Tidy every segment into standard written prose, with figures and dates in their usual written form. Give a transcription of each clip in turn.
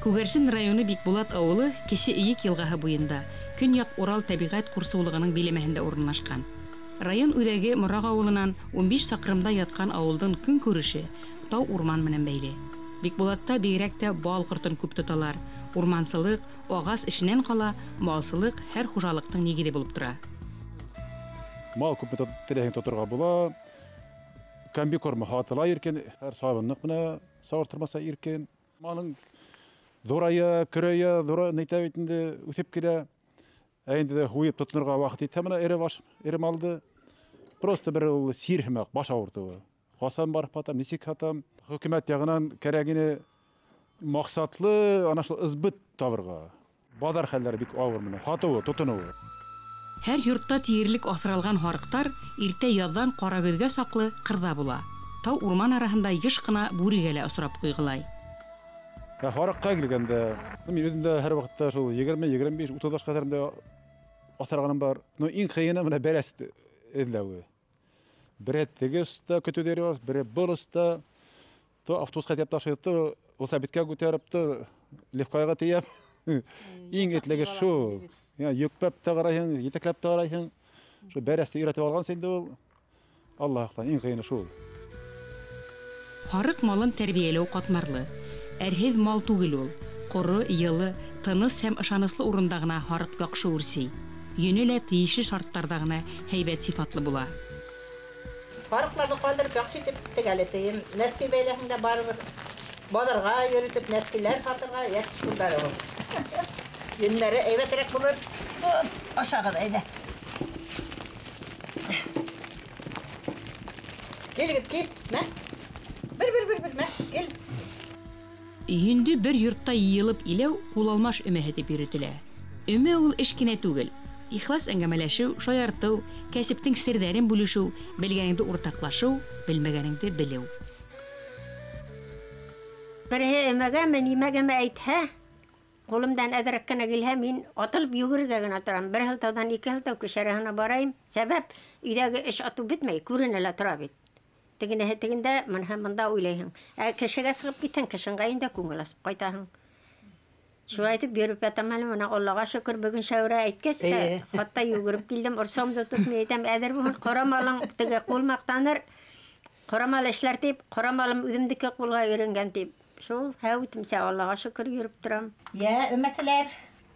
Күгәрсен районы Бикбулат ауылы Кесе Эйек йылғаһы буйында, Көньяҡ Урал тәбиғәт ҡурсыулығының биләмәһендә урынлашҡан. Район үҙәге Мораҡ ауылынан 15 саҡрымда ятҡан ауылдың көнкүреше тау урман менән бәйле. Бикбулатта бигерәк тә бал ҡортон күп тоталар. Урмансылыҡ, ағас эшенән ҡала, малсылыҡ һәр хужалыҡтың нигеҙе булып тора. Мал күпме теләһәң тоторға була. Комбикорм һатыла иркен, һәр сабынлыҡ менән сауыртырмаса иркен. Малың ҙурая, көрәйә, ҙура нитә бит инде, үҫеп килә. Ә инде һуйып тотонорға ваҡыт етһә, бына эре баш, эре малды. Просто бер ул сир һымаҡ, баш ауыртыуы. Ҡасан барып һатам, нисек һатам? Хөкүмәт яғынан кәрәгене маҡсатлы ана шул ызбыт табырға. Баҙар хәлдәре бик ауыр менән, һатыуы, тотоноуы. Һәр йортта тиерлек аҫралған һарыҡтар иртә яҙҙан ҡара көҙгә саҡлы ҡырҙа була. Тау урман араһында йыш ҡына бүрегә лә осрап ҡуйғылай. Һарыҡҡа килгәндә, мин үҙем дә һәр ваҡытта шул 20, 25, 30 баш ҡәҙәремдә аҫрағаным бар. Но иң ҡыйыны бына бәрәс эҙләүе. Бере теге оста көтөүҙәре бар, бере был оста. То автобусҡа тейәп ташыйҙы, велосипедка күтәреп, то легкойға тейәп. Иң этлеге шул. Йөкпәп тә ҡарайһың, етәкләп тә ҡарайһың. Шул бәрәсте өйрәтеп алғансы инде ул. Аллаһ иң ҡыйыны шул. Һарыҡ малын тәрбиәләү ҡатмарлы. Әрһеҙ мал түгел ул. Ҡоро, йылы, тыныс һәм ышаныслы урында ғына һарыҡ яҡшы үрсей. Йөнө лә тейешле шарттарҙа ғына һәйбәт сифатлы була. Һарыҡларҙы ҡалдырып яҡшы итеп тегәле тейем. Нәски бәйләһең дә барыбер баҙарға йөрөтөп, нәскиләр һатырға йәтешкүлдәре ул. Йөннәре әйбәтерәк булыр. Ашағыҙ, әйҙә. Кил, кил, мә. Бер, бер, бер, бер, мә, кил. Йөндө бер йортта йыйылып иләү ҡулалмаш өмәһе тип йөрөтөлә. Өмә ул эш кенә түгел. Ихлас әңгәмәләшеү, шаяртыу, кәсептең серҙәрен бүлешеү, белгәнеңде уртаҡлашыу, белмәгәнеңде белеү. Береһе өмәгәме, нимәгәме әйтһә, ҡулымдан әҙерәк кенә килһә, мин атылып йүгерергә генә торам. Бер һылтауҙан ике һылтау кеше араһына барайым. Сәбәп, өйҙәге эш атыу бөтмәй, күренә лә тора бит. Тегенеһе тегендә, мынһы мында уйлайһың. Ә кешегә сығып китһәң, кешең ҡайында күңел асып ҡайтаһың. Шулай итеп йөрөп ятам әле, мына Аллаға шөкөр, бөгөн Шәүрә әйткәс тә, хатта йүгереп килдем, орсомдо тотоп, мин әйтәм, әҙер булһын, ҡорамалың теге ҡул маҡтаныр, ҡорамал эшләр тип, ҡорамалым үҙемдеке ҡулға өйрәнгән тип. Шул һәүетемсә Аллаға шөкөр йөрөп торам. Йә, өмәселәр,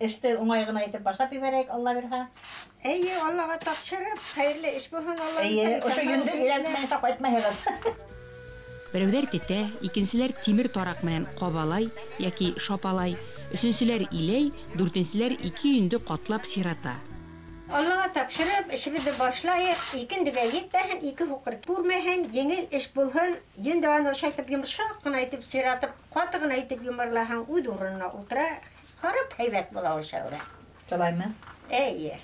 эште уңай ғына итеп башлап ебәрәйек, Алла бирһә. Эйе, Аллаға тапшырып, хәйерле эш булһын, Алла. Эйе, ошо йөндө өйрәтмәйенсә ҡайтмайһығыҙ. Берәүҙәр тетә, икенселәр тимер тараҡ менән ҡабалай йәки шапалай, өсөнсөләр иләй, дүртенселәр ике йөндө ҡатлап сирата. Аллаға тапшырып, эшебеҙҙе башлайыҡ, икендегә етмәһен, ике һуҡыр күрмәһен, еңел эш булһын, йөндө аны ошайтып йомшаҡ ҡына итеп сиратып, ҡаты ғына итеп йомарлаһаң, үҙ урынына ултыра, ҡарап һәйбәт була ул Шәүрә. Шулаймы? Эйе.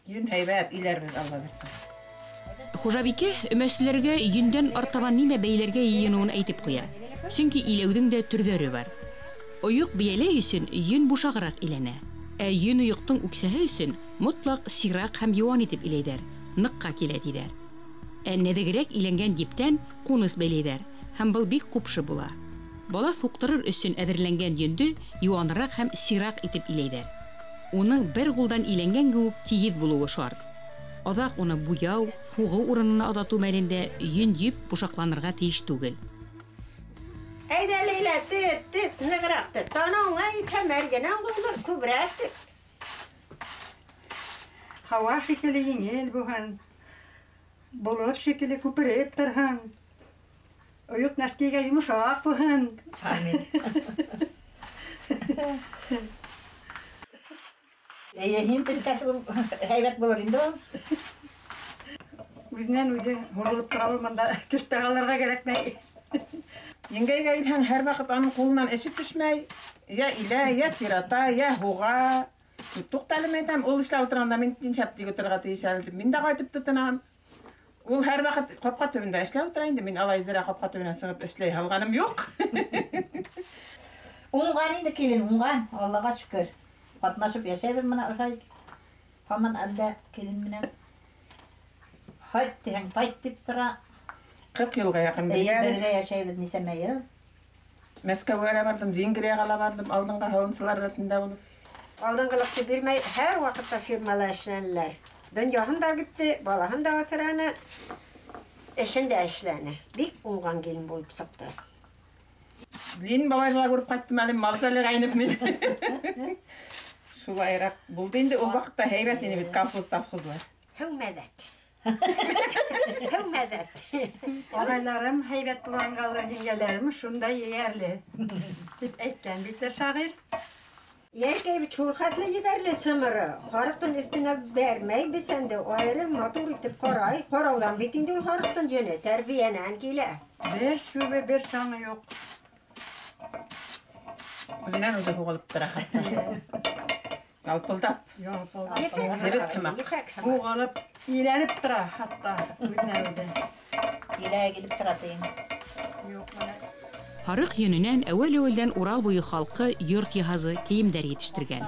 Йөн һәйбәт, иләрбеҙ, Алла бирһә. Хужабикә өмәселәргә йөндән артабан нимә бәйләргә йыйыныуын әйтеп ҡуя. Сөнки иләүҙең дә төрҙәре бар. Ойоҡ бейәләй өсөн йөн бушағыраҡ иләнә. Ә йөн ойоҡтоң үксәһе өсөн мотлаҡ сираҡ һәм йыуан итеп иләйҙәр, ныҡҡа килә тиҙәр. Ә нәҙегерәк иләнгән ептән ҡуныс бәйләйҙәр, һәм был бик ҡупшы була. Бала һуҡтырыр өсөн әҙерләнгән йөндө йыуаныраҡ һәм сираҡ итеп иләйҙәр. Уның бер ҡулдан иләнгән кеүек тигеҙ булыуы шарт. Аҙаҡ уны буяу, һуғыу урынына оҙатыу мәлендә йөн еп бушаҡланырға тейеш түгел. Әйҙә, Ләйлә, тет, тет, нығыраҡ тет. Танауыңа әйтһә, мәргәнән ҡуйылыр, күберәк тет. Һауа шикелле еңел булһын, болот шикелле күпереп торһон, ойоҡ нәскигә йомшаҡ булһын. Амин. Эйе, һин тенкәсе был һәйбәт булыр инде ул. Үҙенән үҙе һурылып тора ул, бында көстә ҡалырға кәрәкмәй. Еңгәйгә илһәң, һәр ваҡыт уның ҡулынан эше төшмәй. Йә илә, йә сирата, йә һуға. Туҡта әле, мин әйтәм, ул эшләп ултырғанда мин тиншәп тик ултырырға тейеш әле тип, мин дә ҡайтып тотонам. Ул һәр ваҡыт ҡапҡа төбөндә эшләп ултыра инде, мин алай зерә ҡапҡа төбөнән сығып эшләй һалғаным юҡ. Уңған инде килен, уңған, Аллаға шөкөр. Ҡатнашып йәшәйбеҙ бына ошай. Һаман әлдә килен менән. Һайт тиһәң, тайт тип тора. 40 йылға яҡын Эйе, бергә. бергә йәшәйбеҙ нисәмә йыл. Мәскәүгә лә барҙым, Венгрияға ла барҙым, алдынғы һауынсылар рәтендә булып. Алдынғылыҡты бирмәй, һәр ваҡытта фирмала эшләнеләр. Донъяһын да китте, балаһын да аҫыраны, эшен дә эшләне. Бик уңған килен булып сыҡты. Ленин бабайҙы ла күреп ҡайттым әле, мавзолейға инеп мин. Шулайыраҡ булды инде, ул ваҡытта һәйбәт ине бит колхоз, совхозлар. Һыу мәҙәт. Һыу мәҙәт. Ағайларым һәйбәт булғанғалыр, еңгәләрем шундай ейәрле. Тип әйткән бит шағир. Йәркәй бит шул хәтле егәрле сымыры. Һарыҡтың өҫтөнә бәрмәй бесәнде, айырым матур итеп ҡарай. Ҡарауҙан бит инде ул һарыҡтың йөнө тәрбиәнән килә. Бер сүбе, бер саңы юҡ. Үҙенән үҙе һуғылып тора хатта. Ялпылдап. Ялпылдап. Ефәк һымаҡ. Һуғылып, иләнеп тора хатта үҙенән үҙе. Иләгә килеп тора тейем. Юҡ, менә. Һарыҡ йөнөнән әүәл-әүәлдән Урал буйы халҡы йорт йыһазы, кейемдәр етештергән.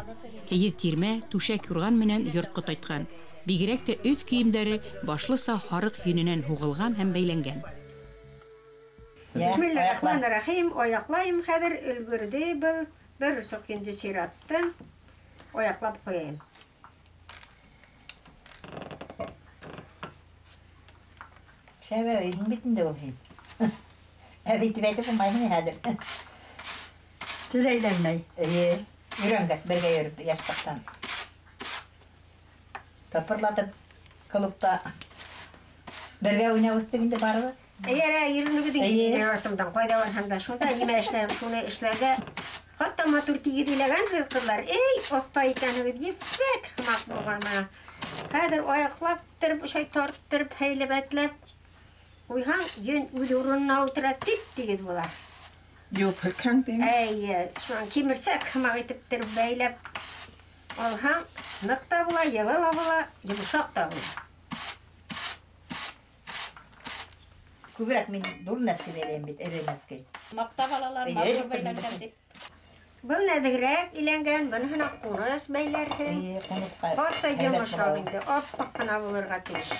Кейеҙ тирмә, түшәк юрған менән йорт ҡотайтҡан. Бигерәк тә өҫ кейемдәре башлыса һарыҡ йөнөнән һуғылған һәм бәйләнгән. Бисмиллахиррахманиррахим. Аяҡлайым хәҙер, өлгөрҙө был. Бер осоҡ йөндө сираттым. Аяҡлап ҡуяйым. Шәбә, һин бит инде ул һин. Әбей тип әйтеп булмайһың хәҙер. Тел әйләнмәй. Эйе, өйрәнгәс бергә йөрөп йәш саҡтан. Тапырлатып клубта бергә уйнап үҫтек инде барыбер. Эйе, йөрөнөгөҙ инде артымдан ҡайҙа барһам да шунда нимә эшләйем, шуны эшләргә. Хатта матур тигеҙ иләгәнһегеҙ, ҡыҙҙар. Эй, оҫта икәнһегеҙ, ефәк һымаҡ булған мына. Хәҙер аяҡлап тороп, ошай тарттырып, һәйләбәтләп ҡуйһаң, йөн үҙ урынына ултыра, тип-тигеҙ була. Юҡ, һелкән тиң. Эйе, шунан кимерсәк һымаҡ итеп тороп бәйләп алһаң, ныҡ та була, йылы ла була, йомшаҡ та була. Күберәк мин ҙур нәҫке бәйләйем бит, эре нәҫке. Маҡтап алалар, матур бәйләнгән тип. Был нәҙегерәк иләнгән, быныһына ҡуныс бәйләрһең. Эйе, ҡунысҡа Хатта һәйбәт йомшаҡ була. инде, аппаҡ ҡына булырға тейеш.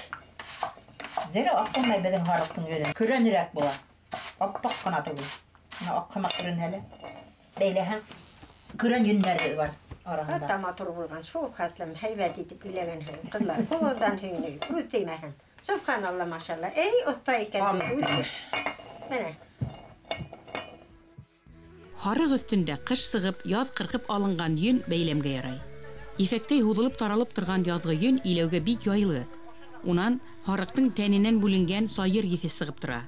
Зере аҡ булмай беҙҙең һарыҡтың йөнө. Көрәнерәк була. Аппаҡ ҡына түгел. Бына аҡ һымаҡ күренһә лә. Бәйләһәң, көрән йөннәре бар араһында. Хатта матур булған, шул хәтлем һәйбәт итеп иләгәнһең. Ҡыҙлар, ҡулыңдан һөйөнөгөҙ, күҙ теймәһен. Субханалла, машалла. Эй, оҫта икән. Менә. Һарыҡ өҫтөндә ҡыш сығып, яҙ ҡырҡып алынған йөн бәйләмгә ярай. Ефәктәй һуҙылып таралып торған яҙғы йөн иләүгә бик яйлы. Унан һарыҡтың тәненән бүленгән сайыр еҫе сығып тора.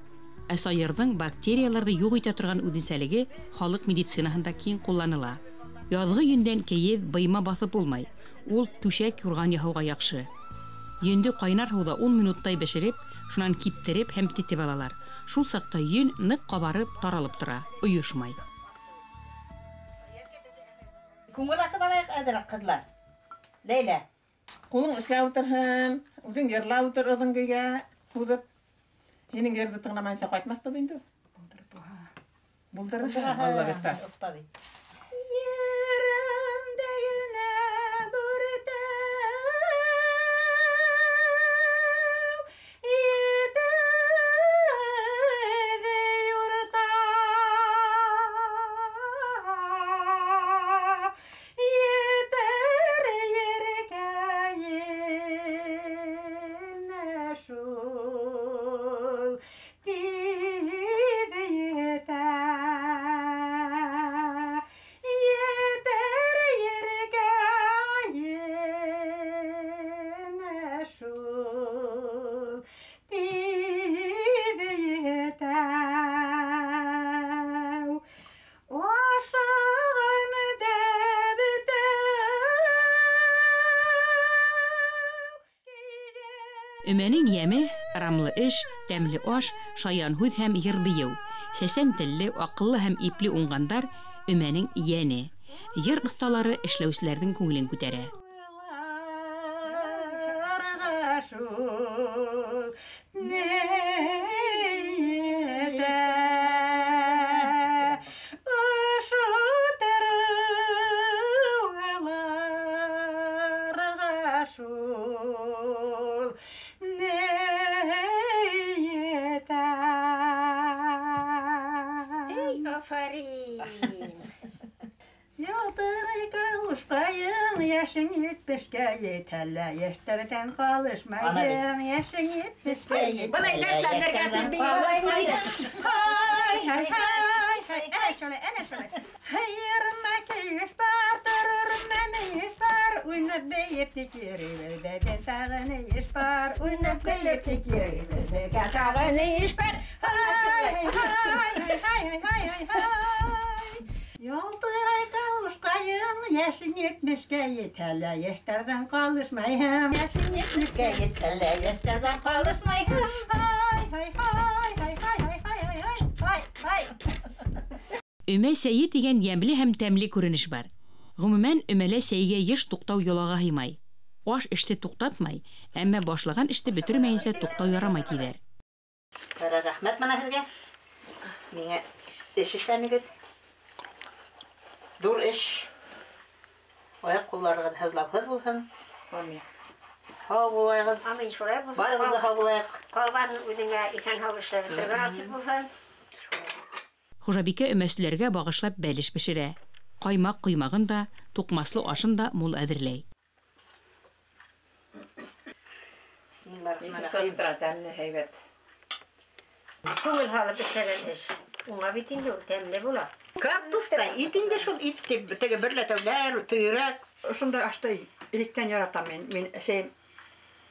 Ә сайырҙың бактерияларҙы юҡ итә торған үҙенсәлеге халыҡ медицинаһында киң ҡулланыла. Яҙғы йөндән кейеҙ, быйма баҫып булмай. Ул түшәк, юрған яһауға яҡшы. Йөндө ҡайнар һыуҙа 10 минуттай бешереп, шунан киптереп һәм тетеп алалар. Шул саҡта йөн ныҡ ҡабарып, таралып тора, ойошмай. Күңел асып алайыҡ әҙерәк, ҡыҙлар. Ләйлә. Ҡулың эшләп ултырһын, үҙең йырлап ултыр оҙон көйгә, һуҙып. Һинең йырҙы тыңламайынса ҡайтмаҫбыҙ инде. Булдырып була. Булдырып, Алла бирһә. Оҫта бит. Ерімде генә бүртәү, етеҙе юрта. Етер ергә енә шул, тиҙ етә. Етер ергә енә шул, тиҙ етә. Ашаған дәбетә. Өмәнең йәме рамлы эш, тәмле аш, шаян һүҙ һәм йыр бейеү. Сәсән телле, аҡыллы һәм ипле уңғандар өмәнең йәне. Йыр оҫталары эшләүселәрҙең күңелен күтәрә. Шул нейетә. Ошо шул нейетә. Эй, афарин! Йәшең етмешкә етәлә, йәштәрҙән ҡалышмайһың. Йәшең етмешкә етәлә, Былай дәртләнергә ҡалышмайһың. Һай, һай, һай, һай, әнә шулай, әнә шулай. Һыйырыма көйөш бар, торорма мөйөш бар. Уйнап бейеп тик йөрөйбөҙ, беҙҙең тағы ни эш бар. Уйнап бейеп тик йөрөйбөҙ, беҙгә тағы ни эш бар. Һай, һай, һай, һай, һай, һай, һай. Ялтырай ҡауышҡайың, йәшең етмешкә етәлә, йәштәрҙән ҡалышмайһың. Йәшең етмешкә етәлә, йәштәрҙән ҡалышмайһың. Һай, һай, һай, һай, һай, һай, һай, һай, һай, һай. Өмә сәйе тигән йәмле һәм тәмле күренеш бар. Ғөмүмән, өмәлә сәйгә йыш туҡтау йолаға һыймай. Аш эште туҡтатмай, әммә башлаған эште бөтөрмәйенсә туҡтау ярамай тиҙәр. Рәхмәт мына һеҙгә. Миңә эш эшләнегеҙ. Ҙур эш. Аяҡ ҡулларығыҙ һыҙлауһыҙ булһын. Амин. Һау булайығыҙ. Амин, шулай булһын. Барығыҙ ҙа һау булайыҡ. Ҡалған үҙеңә иҫән һау эшләп бөтөргә насип булһын. Хужабикә өмәселәргә бағышлап бәлеш бешерә. Ҡаймаҡ ҡоймағын да, туҡмаслы ашын да мул әҙерләй. Бисмиллахиррахманиррахим. Тәмле һәйбәт. Күңел һалып эшләгән эш. Уңа бит инде ул тәмле була. Кактус та ит инде шул ит тип, теге берләтәүләр, төйөрәк. Ошондай ашты электән яратам мин. Мин әсәйем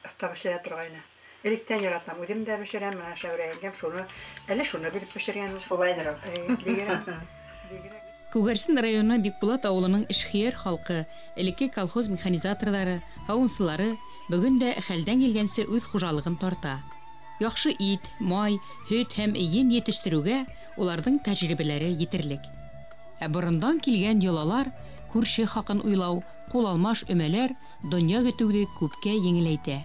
оҫта бешерә торғайны. Электән яратам. Үҙем дә бешерәм, менә Шәүрә еңгәм шуны, әле шуны белеп бешергән ул. Шулайҙыр ул. Бигерәк, бигерәк. Күгәрсен районы Бикбулат ауылының эшһөйәр халҡы, элекке колхоз механизаторҙары, һауынсылары бөгөн дә хәлдән килгәнсе үҙ хужалығын тарта. Яҡшы ит, май, һөт һәм ен етештереүгә уларҙың тәжрибәләре етерлек. Ә борондан килгән йолалар, күрше хаҡын уйлау, ҡул алмаш өмәләр донъя көтөүҙе күпкә еңеләйтә.